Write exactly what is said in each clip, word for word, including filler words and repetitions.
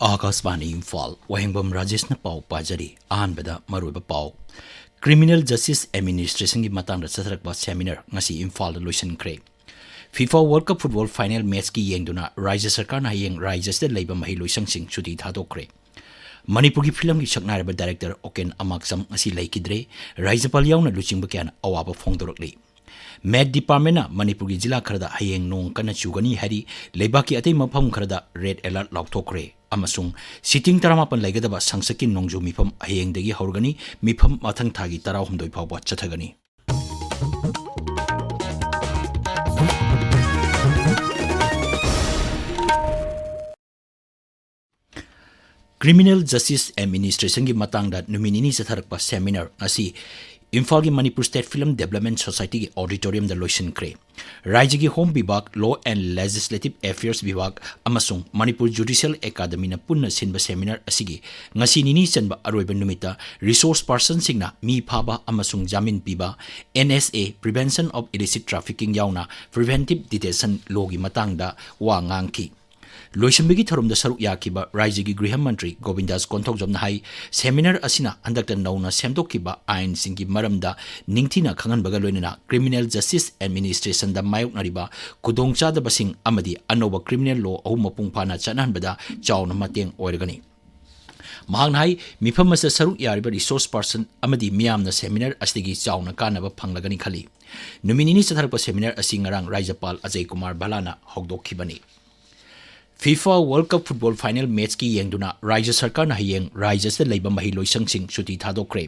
ꯑꯥꯀꯥꯁꯕꯥꯅꯤ ꯏꯝꯐꯥꯜ, ꯋꯥꯍꯦꯡꯕꯝ ꯔꯥꯖꯦꯁꯅ ꯄꯥꯎ ꯄꯥꯖꯔꯤ꯫ ꯑꯍꯥꯟꯕꯗ ꯃꯔꯨꯑꯣꯏꯕ ꯄꯥꯎ꯫ ꯀ꯭ꯔꯤꯃꯤꯅꯦꯜ ꯖꯁꯇꯤꯁ ꯑꯦꯗꯃꯤꯅꯤꯁꯇ꯭ꯔꯦꯁꯟꯒꯤ ꯃꯇꯥꯡꯗ ꯆꯠꯊꯔꯛꯄ ꯁꯦꯃꯤꯅꯥꯔ ꯉꯁꯤ ꯏꯝꯐꯥꯜꯗ ꯂꯣꯏꯁꯤꯟꯈ꯭ꯔꯦ꯫ FIFA world cup football final ꯃꯦꯠꯆꯀꯤ ꯌꯦꯡꯗꯨꯅ ꯔꯥꯖ꯭ꯌ ꯁꯔꯀꯥꯔꯅ ꯍꯌꯦꯡ ꯔꯥꯖ꯭ꯌꯁꯤꯗ ꯂꯩꯕ ꯃꯍꯩꯂꯣꯏꯁꯪꯁꯤꯡ ꯁꯨꯇꯤ ꯊꯥꯗꯣꯛꯈ꯭ꯔꯦ꯫ ꯃꯅꯤꯄꯨꯔꯒꯤ ꯐꯤꯂꯝꯒꯤ ꯁꯛꯅꯥꯏꯔꯕ ꯗꯥꯏꯔꯦꯛꯇꯔ ꯑꯣꯀꯦꯟ ꯑꯃꯥꯛꯆꯝ ꯉꯁꯤ ꯂꯩꯈꯤꯗ꯭ꯔꯦ꯫ ꯔꯥꯖ꯭ꯌꯄꯥꯜ ꯌꯥꯎꯅ ꯂꯨꯆꯤꯡꯕ ꯀꯌꯥꯅ ꯑꯋꯥꯕ ꯐꯣꯡꯗꯣꯔꯛꯂꯤ꯫ ꯃꯦꯠ ꯗꯤꯄꯥꯔꯠꯃꯦꯟꯅ ꯃꯅꯤꯄꯨꯔꯒꯤ ꯖꯤꯂꯥ ꯈꯔꯗ ꯍꯌꯦꯡ ꯅꯣꯡ ꯀꯟꯅ ꯆꯨꯒꯅꯤ ꯍꯥꯏꯔꯤ꯫ ꯂꯩꯕꯥꯛꯀꯤ ꯑꯇꯩ ꯃꯐꯝ ꯈꯔꯗ ꯔꯦꯗ ꯑꯦꯂꯔꯠ ꯂꯥꯎꯊꯣꯛꯈ꯭ꯔꯦ꯫ ꯑꯃꯁꯨꯡ ꯁꯤꯇꯤꯡ ꯇꯔꯥꯃꯥꯄꯟ ꯂꯩꯒꯗꯕ ꯁꯪꯁꯠꯀꯤ ꯅꯣꯡꯖꯨ ꯃꯤꯐꯝ ꯍꯌꯦꯡꯗꯒꯤ ꯍꯧꯔꯒꯅꯤ꯫ ꯃꯤꯐꯝ ꯃꯊꯪ ꯊꯥꯒꯤ ꯇꯔꯥꯍꯨꯝꯗꯣꯏ ꯐꯥꯎꯕ ꯆꯠꯊꯒꯅꯤ꯫ ꯀ꯭ꯔꯤꯃꯤꯅꯦꯜ ꯖꯁꯇꯤꯁ ꯑꯦꯗꯃꯤꯅꯤꯁꯇ꯭ꯔꯦꯁꯟꯒꯤ ꯃꯇꯥꯡꯗ ꯅꯨꯃꯤꯠ ꯅꯤꯅꯤ ꯆꯠꯊꯔꯛꯄ ꯁꯦꯃꯤꯅꯥꯔ ꯉꯁꯤ ꯏꯝꯐꯥꯜꯒꯤ ꯃꯅꯤꯄꯨꯔ ꯁ꯭ꯇꯦꯠ ꯐꯤꯂꯝ ꯗꯦꯕꯂꯞꯃꯦꯟ ꯁꯣꯁꯥꯏꯇꯤꯒꯤ ꯑꯣꯗꯤꯇꯣꯔꯤꯌꯝꯗ ꯂꯣꯏꯁꯤꯟꯈ꯭ꯔꯦ꯫ ꯔꯥꯖ꯭ꯌꯒꯤ ꯍꯣꯝ ꯕꯤꯚꯥꯒ, ꯂꯣ ꯑꯦꯟ ꯂꯦꯖꯤꯁꯂꯦꯇꯤꯚ ꯑꯦꯐꯤꯌꯔꯁ ꯕꯤꯚꯥꯒ ꯑꯃꯁꯨꯡ ꯃꯅꯤꯄꯨꯔ ꯖꯨꯗꯤꯁꯤꯌꯦꯜ ꯑꯦꯀꯥꯗꯃꯤꯅ ꯄꯨꯟꯅ ꯁꯤꯟꯕ ꯁꯦꯃꯤꯅꯥꯔ ꯑꯁꯤꯒꯤ ꯉꯁꯤ ꯅꯤꯅꯤ ꯆꯟꯕ ꯑꯔꯣꯏꯕ ꯅꯨꯃꯤꯠꯇ ꯔꯤꯁꯣꯔꯁ ꯄꯥꯔꯁꯟꯁꯤꯡꯅ ꯃꯤ ꯐꯥꯕ ꯑꯃꯁꯨꯡ ꯖꯥꯃꯤꯟ ꯄꯤꯕ, N S A, Prevention of Illicit Trafficking ꯌꯥꯎꯅ ꯄ꯭ꯔꯤꯚꯦꯟꯇꯤꯚ ꯗꯤꯇꯦꯟꯁꯟ ꯂꯣꯒꯤ ꯃꯇꯥꯡꯗ ꯋꯥ ꯉꯥꯡꯈꯤ꯫ ꯂꯣꯏꯁꯤꯟꯕꯒꯤ ꯊꯧꯔꯝꯗ ꯁꯔꯨꯛ ꯌꯥꯈꯤꯕ ꯔꯥꯖ꯭ꯌꯒꯤ ꯒ꯭ꯔꯤꯍ ꯃꯟꯇ꯭ꯔꯤ ꯒꯣꯕꯤꯟꯗꯥꯁ ꯀꯣꯟꯊꯧꯖꯝꯅ ꯍꯥꯏ, ꯁꯦꯃꯤꯅꯥꯔ ꯑꯁꯤꯅ ꯍꯟꯗꯛꯇ ꯅꯧꯅ ꯁꯦꯝꯗꯣꯛꯈꯤꯕ ꯑꯥꯏꯟꯁꯤꯡꯒꯤ ꯃꯔꯝꯗ ꯅꯤꯡꯊꯤꯅ ꯈꯪꯍꯟꯕꯒ ꯂꯣꯏꯅꯅ ꯀ꯭ꯔꯤꯃꯤꯅꯦꯜ ꯖꯁꯇꯤꯁ ꯑꯦꯗꯃꯤꯅꯤꯁꯇ꯭ꯔꯦꯁꯟꯗ ꯃꯥꯌꯣꯛꯅꯔꯤꯕ ꯈꯨꯗꯣꯡꯆꯥꯗꯕꯁꯤꯡ ꯑꯃꯗꯤ ꯑꯅꯧꯕ ꯀ꯭ꯔꯤꯃꯤꯅꯦꯜ ꯂꯣ ꯑꯍꯨꯝ ꯃꯄꯨꯡ ꯐꯥꯅ ꯆꯠꯅꯍꯟꯕꯗ ꯆꯥꯎꯅ ꯃꯇꯦꯡ ꯑꯣꯏꯔꯒꯅꯤ꯫ ꯃꯍꯥꯛꯅ ꯍꯥꯏ, ꯃꯤꯐꯝ ꯑꯁꯤꯗ ꯁꯔꯨꯛ ꯌꯥꯔꯤꯕ ꯔꯤꯁꯣꯔꯁ ꯄꯥꯔꯁꯟ ꯑꯃꯗꯤ ꯃꯤꯌꯥꯝꯅ ꯁꯦꯃꯤꯅꯥꯔ ꯑꯁꯤꯗꯒꯤ ꯆꯥꯎꯅ ꯀꯥꯟꯅꯕ ꯐꯪꯂꯒꯅꯤ ꯈꯜꯂꯤ꯫ ꯅꯨꯃꯤꯠ ꯅꯤꯅꯤ ꯆꯠꯊꯔꯛꯄ ꯁꯦꯃꯤꯅꯥꯔ ꯑꯁꯤ ꯉꯔꯥꯡ ꯔꯥꯖ꯭ꯌꯄꯥꯜ ꯑꯖꯌ ꯀꯨꯃꯥꯔ ꯚꯜꯂꯥꯅ ꯍꯧꯗꯣꯛꯈꯤꯕꯅꯤ꯫ FIFA world cup football final ꯃꯦꯠꯆꯀꯤ ꯌꯦꯡꯗꯨꯅ ꯔꯥꯖ꯭ꯌ ꯁꯔꯀꯥꯔꯅ ꯍꯌꯦꯡ ꯔꯥꯖ꯭ꯌꯁꯤꯗ ꯂꯩꯕ ꯃꯍꯩꯂꯣꯏꯁꯪꯁꯤꯡ ꯁꯨꯇꯤ ꯊꯥꯗꯣꯛꯈ꯭ꯔꯦ꯫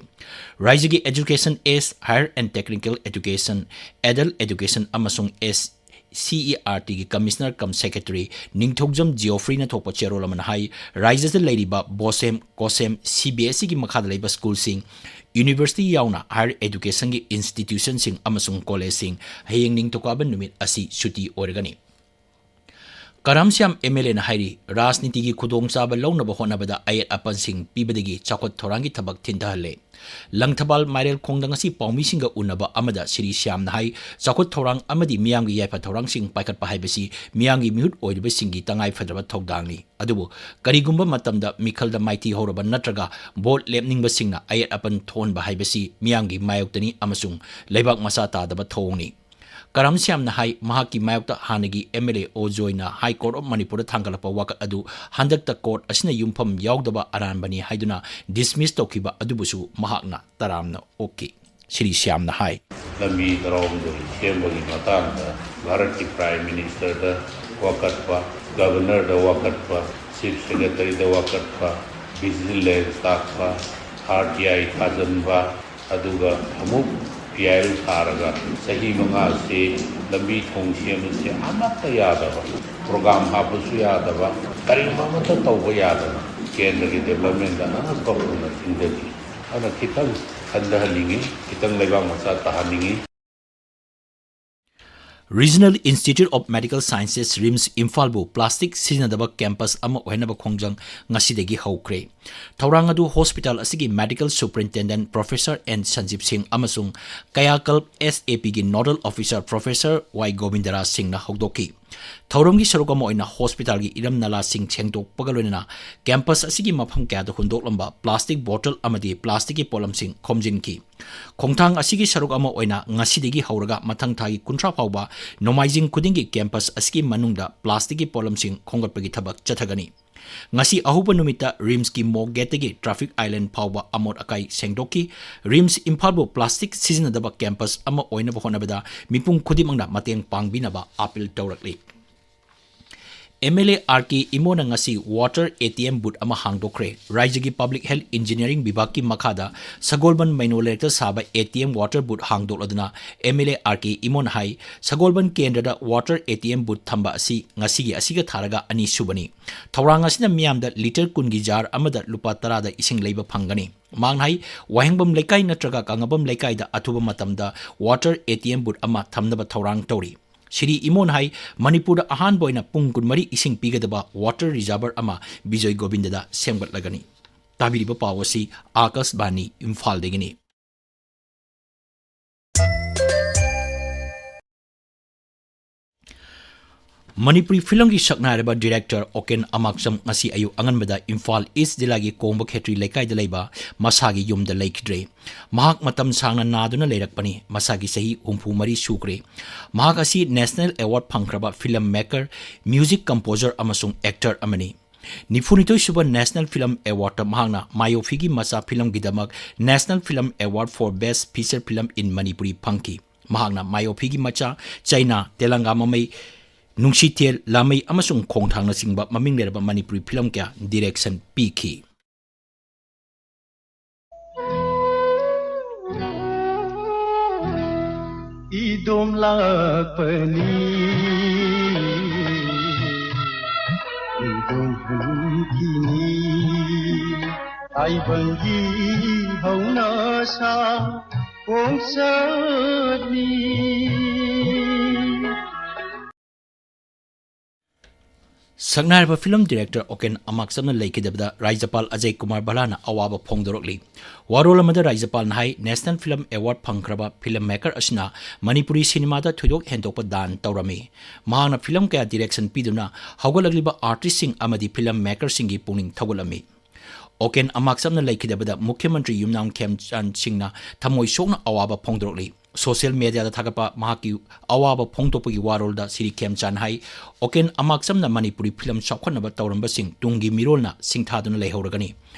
ꯔꯥꯖ꯭ꯌꯒꯤ Education, Age, Higher and Technical Education, Adult Education ꯑꯃꯁꯨꯡ ꯑꯦꯁ ꯁꯤ ꯏ ꯑꯥꯔ ꯇꯤꯒꯤ ꯀꯃꯤꯁꯅꯔ ꯀꯝ ꯁꯦꯀ꯭ꯔꯦꯇꯔꯤ ꯅꯤꯡꯊꯧꯖꯝ ꯖꯤꯑꯣꯐ꯭ꯔꯤꯅ ꯊꯣꯛꯄ ꯆꯦꯔꯣꯜ ꯑꯃꯅ ꯍꯥꯏ, ꯔꯥꯖ꯭ꯌꯗ ꯂꯩꯔꯤꯕ ꯕꯣꯁꯦꯝ, ꯀꯣꯁꯦꯝ, ꯁꯤ ꯕꯤ ꯑꯦꯁ ꯏꯒꯤ ꯃꯈꯥꯗ ꯂꯩꯕ ꯁ꯭ꯀꯨꯜꯁꯤꯡ, ꯌꯨꯅꯤꯚꯔꯁꯤꯇꯤ ꯌꯥꯎꯅ ꯍꯥꯌꯔ ꯑꯦꯗꯨꯀꯦꯁꯟꯒꯤ ꯏꯟꯁꯇꯤꯇ꯭ꯌꯨꯁꯟꯁꯤꯡ ꯑꯃꯁꯨꯡ ꯀꯣꯂꯦꯖꯁꯤꯡ ꯍꯌꯦꯡ ꯅꯤꯡꯊꯧꯀꯥꯕ ꯅꯨꯃꯤꯠ ꯑꯁꯤ ꯁꯨꯇꯤ ꯑꯣꯏꯔꯒꯅꯤ꯫ ꯀꯔꯝꯁ꯭ꯌꯥꯝ ꯑꯦꯝ ꯑꯦꯜ ꯑꯦꯅ ꯍꯥꯏꯔꯤ, ꯔꯥꯖꯅꯤꯇꯤꯒꯤ ꯈꯨꯗꯣꯡꯆꯥꯕ ꯂꯧꯅꯕ ꯍꯣꯠꯅꯕꯗ ꯑꯌꯦꯠ ꯑꯄꯟꯁꯤꯡ ꯄꯤꯕꯗꯒꯤ ꯆꯥꯎꯈꯠ ꯊꯧꯔꯥꯡꯒꯤ ꯊꯕꯛ ꯊꯤꯟꯊꯍꯜꯂꯦ꯫ ꯂꯪꯊꯕꯥꯜ ꯃꯥꯏꯔꯦꯜ ꯈꯣꯡꯗ ꯉꯁꯤ ꯄꯥꯎꯃꯤꯁꯤꯡꯒ ꯎꯅꯕ ꯑꯃꯗ ꯁꯤꯔꯤ ꯁ꯭ꯌꯥꯝꯅ ꯍꯥꯏ, ꯆꯥꯎꯈꯠ ꯊꯧꯔꯥꯡ ꯑꯃꯗꯤ ꯃꯤꯌꯥꯝꯒꯤ ꯌꯥꯏꯐ ꯊꯧꯔꯥꯡꯁꯤꯡ ꯄꯥꯏꯈꯠꯄ ꯍꯥꯏꯕꯁꯤ ꯃꯤꯌꯥꯝꯒꯤ ꯃꯤꯍꯨꯠ ꯑꯣꯏꯔꯤꯕꯁꯤꯡꯒꯤ ꯇꯉꯥꯏ ꯐꯗ꯭ꯔꯕ ꯊꯧꯗꯥꯡꯅꯤ꯫ ꯑꯗꯨꯕꯨ ꯀꯔꯤꯒꯨꯝꯕ ꯃꯇꯝꯗ ꯃꯤꯈꯜꯗ ꯃꯥꯏꯊꯤ ꯍꯧꯔꯕ ꯅꯠꯇ꯭ꯔꯒ ꯚꯣꯠ ꯂꯦꯞꯅꯤꯡꯕꯁꯤꯡꯅ ꯑꯌꯦꯠ ꯑꯄꯟ ꯊꯣꯛꯍꯟꯕ ꯍꯥꯏꯕꯁꯤ ꯃꯤꯌꯥꯝꯒꯤ ꯃꯥꯌꯣꯛꯇꯅꯤ ꯑꯃꯁꯨꯡ ꯂꯩꯕꯥꯛ ꯃꯆꯥ ꯇꯥꯗꯕ ꯊꯧꯑꯣꯡꯅꯤ꯫ ꯀꯔꯝꯁ꯭ꯌꯥꯝꯅ ꯍꯥꯏ, ꯃꯍꯥꯛꯀꯤ ꯃꯥꯌꯣꯛꯇ ꯍꯥꯟꯅꯒꯤ ꯑꯦꯝ ꯑꯦꯜ ꯑꯦ ꯑꯣ ꯖꯣꯏꯅ ꯍꯥꯏ ꯀꯣꯔꯠ ꯑꯣꯐ ꯃꯅꯤꯄꯨꯔꯗ ꯊꯥꯡꯒꯠꯂꯛꯄ ꯋꯥꯀꯠ ꯑꯗꯨ ꯍꯟꯗꯛꯇ ꯀꯣꯔꯠ ꯑꯁꯤꯅ ꯌꯨꯝꯐꯝ ꯌꯥꯎꯗꯕ ꯑꯔꯥꯟꯕꯅꯤ ꯍꯥꯏꯗꯨꯅ ꯗꯤꯁꯃꯤꯁ ꯇꯧꯈꯤꯕ ꯑꯗꯨꯕꯨꯁꯨ ꯃꯍꯥꯛꯅ ꯇꯔꯥꯝꯅ ꯑꯣꯛꯈꯤ꯫ ꯁꯤꯔꯤ ꯁ꯭ꯌꯥꯝꯅ ꯍꯥꯏ, ꯂꯝꯕꯤ ꯇꯔꯥꯍꯨꯝꯗꯣꯏ ꯁꯦꯝꯕꯒꯤ ꯃꯇꯥꯡꯗ ꯚꯥꯔꯠꯀꯤ ꯄ꯭ꯔꯥꯏꯝ ꯃꯤꯅꯤꯁꯇꯔꯗ ꯋꯥꯀꯠꯄ, ꯒꯚꯔꯅꯔꯗ ꯋꯥꯀꯠꯄ, ꯆꯤꯐ ꯁꯦꯀ꯭ꯔꯦꯇꯔꯤꯗ ꯋꯥꯀꯠꯄ, ꯚꯤꯖꯤꯂꯦꯟꯁ ꯇꯥꯛꯄ, ꯑꯥꯔ ꯇꯤ ꯑꯥꯏ ꯊꯥꯖꯤꯟꯕ, ꯑꯗꯨꯒ ꯑꯃꯨꯛ ꯄꯤ ꯑꯥꯏ ꯑꯦꯜ ꯁꯥꯔꯒ ꯆꯍꯤ ꯃꯉꯥꯁꯤ ꯂꯝꯕꯤ ꯊꯣꯡ ꯁꯦꯝꯕꯁꯦ ꯑꯃꯠꯇ ꯌꯥꯗꯕ, ꯄ꯭ꯔꯣꯒ꯭ꯔꯥꯝ ꯍꯥꯞꯄꯁꯨ ꯌꯥꯗꯕ, ꯀꯔꯤꯒꯨꯝꯕ ꯑꯃꯠꯇ ꯇꯧꯕ ꯌꯥꯗꯕ, ꯀꯦꯟꯗ꯭ꯔꯒꯤ ꯗꯦꯕꯂꯞꯃꯦꯟꯗ ꯑꯉꯛꯄ ꯄꯨꯅ ꯊꯤꯡꯊꯈꯤ꯫ ꯑꯗꯨꯅ ꯈꯤꯇꯪ ꯈꯟꯊꯍꯟꯅꯤꯡꯉꯤ, ꯈꯤꯇꯪ ꯂꯩꯕꯥꯛ ꯃꯆꯥ ꯇꯥꯍꯟꯅꯤꯡꯉꯤ꯫ Regional Institute of Medical Sciences, RIMS ꯏꯝꯐꯥꯜꯕꯨ ꯄ꯭ꯂꯥꯁꯇꯤꯛ ꯁꯤꯖꯤꯟꯅꯗꯕ ꯀꯦꯝꯄꯁ ꯑꯃ ꯑꯣꯏꯍꯟꯅꯕ ꯈꯣꯡꯖꯪ ꯉꯁꯤꯗꯒꯤ ꯍꯧꯈ꯭ꯔꯦ꯫ ꯊꯧꯔꯥꯡ ꯑꯗꯨ ꯍꯣꯁꯄꯤꯇꯥꯜ ꯑꯁꯤꯒꯤ medical superintendent professor N Sanjib Singh ꯑꯃꯁꯨꯡ ꯀꯌꯥꯀꯜꯞ ꯑꯦꯁ ꯑꯦ ꯄꯤꯒꯤ nodal officer professor Y Gobindaraj ꯁꯤꯡꯅ ꯍꯧꯗꯣꯛꯈꯤ꯫ ꯊꯧꯔꯝꯒꯤ ꯁꯔꯨꯛ ꯑꯃ ꯑꯣꯏꯅ ꯍꯣꯁꯄꯤꯇꯥꯜꯒꯤ ꯏꯔꯝ ꯅꯂꯥꯁꯤꯡ ꯁꯦꯡꯗꯣꯛꯄꯒ ꯂꯣꯏꯅꯅ ꯀꯦꯝꯄꯁ ꯑꯁꯤꯒꯤ ꯃꯐꯝ ꯀꯌꯥꯗ ꯍꯨꯟꯗꯣꯛꯂꯝꯕ ꯄ꯭ꯂꯥꯁꯇꯤꯛ ꯕꯣꯇꯜ ꯑꯃꯗꯤ ꯄ꯭ꯂꯥꯁꯇꯤꯛꯀꯤ ꯄꯣꯠꯂꯝꯁꯤꯡ ꯈꯣꯝꯖꯤꯟꯈꯤ꯫ ꯈꯣꯡꯊꯥꯡ ꯑꯁꯤꯒꯤ ꯁꯔꯨꯛ ꯑꯃ ꯑꯣꯏꯅ ꯉꯁꯤꯗꯒꯤ ꯍꯧꯔꯒ ꯃꯊꯪ ꯊꯥꯒꯤ ꯀꯨꯟꯊ꯭ꯔꯥ ꯐꯥꯎꯕ ꯅꯣꯡꯃꯥꯏꯖꯤꯡ ꯈꯨꯗꯤꯡꯒꯤ ꯀꯦꯝꯄꯁ ꯑꯁꯤꯒꯤ ꯃꯅꯨꯡꯗ ꯄ꯭ꯂꯥꯁꯇꯤꯛꯀꯤ ꯄꯣꯠꯂꯝꯁꯤꯡ ꯈꯣꯝꯒꯠꯄꯒꯤ ꯊꯕꯛ ꯆꯠꯊꯒꯅꯤ꯫ ꯉꯁꯤ ꯑꯍꯧꯕ ꯅꯨꯃꯤꯠꯇ ꯔꯤꯝꯁꯀꯤ ꯃꯣꯛ ꯒꯦꯠꯇꯒꯤ ꯇ꯭ꯔꯥꯐꯤꯛ ꯑꯥꯏꯂꯦꯟ ꯐꯥꯎꯕ ꯑꯃꯣꯠ ꯑꯀꯥꯏ ꯁꯦꯡꯗꯣꯛꯈꯤ꯫ ꯔꯤꯝꯁ ꯏꯝꯐꯥꯜꯕꯨ ꯄ꯭ꯂꯥꯁꯇꯤꯛ ꯁꯤꯖꯤꯟꯅꯗꯕ ꯀꯦꯝꯄꯁ ꯑꯃ ꯑꯣꯏꯅꯕ ꯍꯣꯠꯅꯕꯗ ꯃꯤꯄꯨꯝ ꯈꯨꯗꯤꯡꯃꯛꯅ ꯃꯇꯦꯡ ꯄꯥꯡꯕꯤꯅꯕ ꯑꯥꯄꯤꯜ ꯇꯧꯔꯛꯂꯤ꯫ M L A R K ꯏꯃꯣꯅ ꯉꯁꯤ water A T M booth ꯑꯃ ꯍꯥꯡꯗꯣꯛꯈ꯭ꯔꯦ꯫ ꯔꯥꯏꯖ꯭ꯌꯒꯤ ꯄꯕ꯭ꯂꯤꯛ ꯍꯦꯜꯊ ꯏꯟꯖꯤꯅꯤꯌꯔꯤꯡ ꯕꯤꯚꯥꯒꯀꯤ ꯃꯈꯥꯗ ꯁꯒꯣꯜꯕꯟ ꯃꯩꯅꯣ ꯂꯩꯔꯛꯇ ꯁꯥꯕ A T M water booth ꯍꯥꯡꯗꯣꯛꯂꯗꯨꯅ M L A R K ꯏꯃꯣꯅ ꯍꯥꯏ, ꯁꯒꯣꯜꯕꯟ ꯀꯦꯟꯗ꯭ꯔꯗ water A T M booth ꯊꯝꯕ ꯑꯁꯤ ꯉꯁꯤꯒꯤ ꯑꯁꯤꯒ ꯊꯥꯔꯒ ꯑꯅꯤꯁꯨꯕꯅꯤ꯫ ꯊꯧꯔꯥꯡ ꯑꯁꯤꯅ ꯃꯤꯌꯥꯝꯗ ꯂꯤꯇꯔ ꯀꯨꯟꯒꯤ ꯖꯥꯔ ꯑꯃꯗ ꯂꯨꯄꯥ ꯇꯔꯥꯗ ꯏꯁꯤꯡ ꯂꯩꯕ ꯐꯪꯒꯅꯤ꯫ ꯃꯍꯥꯛꯅ ꯍꯥꯏ, ꯋꯥꯍꯦꯡꯕꯝ ꯂꯩꯀꯥꯏ ꯅꯠꯇ꯭ꯔꯒ ꯀꯪꯂꯥꯕꯝ ꯂꯩꯀꯥꯏꯗ ꯑꯊꯨꯕ ꯃꯇꯝꯗ water A T M booth ꯑꯃ ꯊꯝꯅꯕ ꯊꯧꯔꯥꯡ ꯇꯧꯔꯤ꯫ ꯁꯤꯔꯤ ꯏꯃꯣꯟ ꯍꯥꯏ ꯃꯅꯤꯄꯨꯔꯗ ꯑꯍꯥꯟꯕ ꯑꯣꯏꯅ ꯄꯨꯡ ꯀꯨꯟꯃꯔꯤ ꯏꯁꯤꯡ ꯄꯤꯒꯗꯕ water reservoir ꯑꯃ ꯕꯤꯖꯣꯏ ꯒꯣꯕꯤꯟꯗꯗ ꯁꯦꯝꯒꯠꯂꯒꯅꯤ꯫ ꯇꯥꯕꯤꯔꯤꯕ ꯄꯥꯎ ꯑꯁꯤ ꯑꯥꯀꯥꯁꯕꯥꯅꯤ ꯏꯝꯐꯥꯜꯗꯒꯤꯅꯤ꯫ ꯃꯅꯤꯄꯨꯔꯤ ꯐꯤꯂꯝꯒꯤ ꯁꯛꯅꯥꯏꯔꯕ director ꯑꯣꯀꯦꯟ ꯑꯃꯥꯛꯆꯝ ꯉꯁꯤ ꯑꯌꯨꯛ ꯑꯉꯟꯕꯗ ꯏꯝꯐꯥꯜ ꯏꯁ ꯖꯤꯂꯥꯒꯤ ꯀꯣꯡꯕ ꯈꯦꯇ꯭ꯔꯤ ꯂꯩꯀꯥꯏꯗ ꯂꯩꯕ ꯃꯁꯥꯒꯤ ꯌꯨꯝꯗ ꯂꯩꯈꯤꯗ꯭ꯔꯦ꯫ ꯃꯍꯥꯛ ꯃꯇꯝ ꯁꯥꯡꯅ ꯅꯥꯗꯨꯅ ꯂꯩꯔꯛꯄꯅꯤ꯫ ꯃꯁꯥꯒꯤ ꯆꯍꯤ ꯍꯨꯝꯐꯨ ꯃꯔꯤ ꯁꯨꯈ꯭ꯔꯦ꯫ ꯃꯍꯥꯛ ꯑꯁꯤ national award ꯐꯪꯈ꯭ꯔꯕ film maker, music composer ꯑꯃꯁꯨꯡ actor ꯑꯃꯅꯤ꯫ ꯅꯤꯐꯨꯅꯤꯊꯣꯏ ꯁꯨꯕ National Film Awardꯇ ꯃꯍꯥꯛꯅ ꯃꯥꯌꯣꯐꯤꯒꯤ ꯃꯆꯥ ꯐꯤꯂꯝꯒꯤꯗꯃꯛ National Film Award for Best Feature Film in Manipuri ꯐꯪꯈꯤ꯫ ꯃꯍꯥꯛꯅ ꯃꯥꯌꯣꯐꯤꯒꯤ ꯃꯆꯥ, ꯆꯩꯅꯥ, ꯇꯦꯂꯪꯒꯥ ꯃꯃꯩ, ꯅꯨꯡꯁꯤꯊꯦꯜ, ꯂꯥꯃꯩ ꯑꯃꯁꯨꯡ ꯈꯣꯡꯊꯥꯡꯅꯆꯤꯡꯕ ꯃꯃꯤꯡ ꯂꯩꯔꯕ ꯃꯅꯤꯄꯨꯔꯤ ꯐꯤꯂꯝ ꯀꯌꯥ direction ꯄꯤꯈꯤ꯫ ꯏꯗꯣꯝ ꯂꯥꯛꯄꯅꯤ, ꯏꯗꯣꯝ ꯍꯨꯝꯈꯤꯅꯤ, ꯇꯥꯏꯕꯪꯒꯤ ꯍꯧꯅꯁꯥ ꯈꯣꯡꯆꯠꯅꯤ꯫ ꯁꯛꯅꯥꯏꯔꯕ film director ꯑꯣꯀꯦꯟ ꯑꯃꯥꯛꯆꯝꯅ ꯂꯩꯈꯤꯗꯕꯗ ꯔꯥꯖ꯭ꯌꯄꯥꯜ ꯑꯖꯌ ꯀꯨꯃꯥꯔ ꯚꯜꯂꯥꯅ ꯑꯋꯥꯕ ꯐꯣꯡꯗꯣꯔꯛꯂꯤ꯫ ꯋꯥꯔꯣꯜ ꯑꯃꯗ ꯔꯥꯖ꯭ꯌꯄꯥꯜꯅ ꯍꯥꯏ, National Film Award ꯐꯪꯈ꯭ꯔꯕ film maker ꯑꯁꯤꯅ ꯃꯅꯤꯄꯨꯔꯤ ꯁꯤꯅꯦꯃꯥꯗ ꯊꯣꯏꯗꯣꯛ ꯍꯦꯟꯗꯣꯛꯄ ꯗꯥꯟ ꯇꯧꯔꯝꯃꯤ꯫ ꯃꯍꯥꯛꯅ film ꯀꯌꯥ direction ꯄꯤꯗꯨꯅ ꯍꯧꯒꯠꯂꯛꯂꯤꯕ artistꯁꯤꯡ ꯑꯃꯗꯤ film makerꯁꯤꯡꯒꯤ ꯄꯨꯛꯅꯤꯡ ꯊꯧꯒꯠꯂꯝꯃꯤ꯫ ꯑꯣꯀꯦꯟ ꯑꯃꯥꯛꯆꯝꯅ ꯂꯩꯈꯤꯗꯕꯗ ꯃꯨꯈ꯭ꯌ ꯃꯟꯇ꯭ꯔꯤ ꯌꯨꯝꯅꯥꯝ ꯈꯦꯝꯆꯥꯟ ꯁꯤꯡꯅ ꯊꯃꯣꯏ ꯁꯣꯛꯅ ꯑꯋꯥꯕ ꯐꯣꯡꯗꯣꯔꯛꯂꯤ꯫ Social mediaꯗ ꯊꯥꯒꯠꯄ ꯃꯍꯥꯛꯀꯤ ꯑꯋꯥꯕ ꯐꯣꯡꯗꯣꯛꯄꯒꯤ ꯋꯥꯔꯣꯜꯗ ꯁꯤꯔꯤ ꯈꯦꯝꯆꯥꯟ ꯍꯥꯏ, ꯑꯣꯀꯦꯟ ꯑꯃꯥꯛꯆꯝꯅ ꯃꯅꯤꯄꯨꯔꯤ film ꯆꯥꯎꯈꯠꯅꯕ ꯇꯧꯔꯝꯕꯁꯤꯡ ꯇꯨꯡꯒꯤ ꯃꯤꯔꯣꯜꯅ ꯁꯤꯡꯊꯥꯗꯨꯅ ꯂꯩꯍꯧꯔꯒꯅꯤ꯫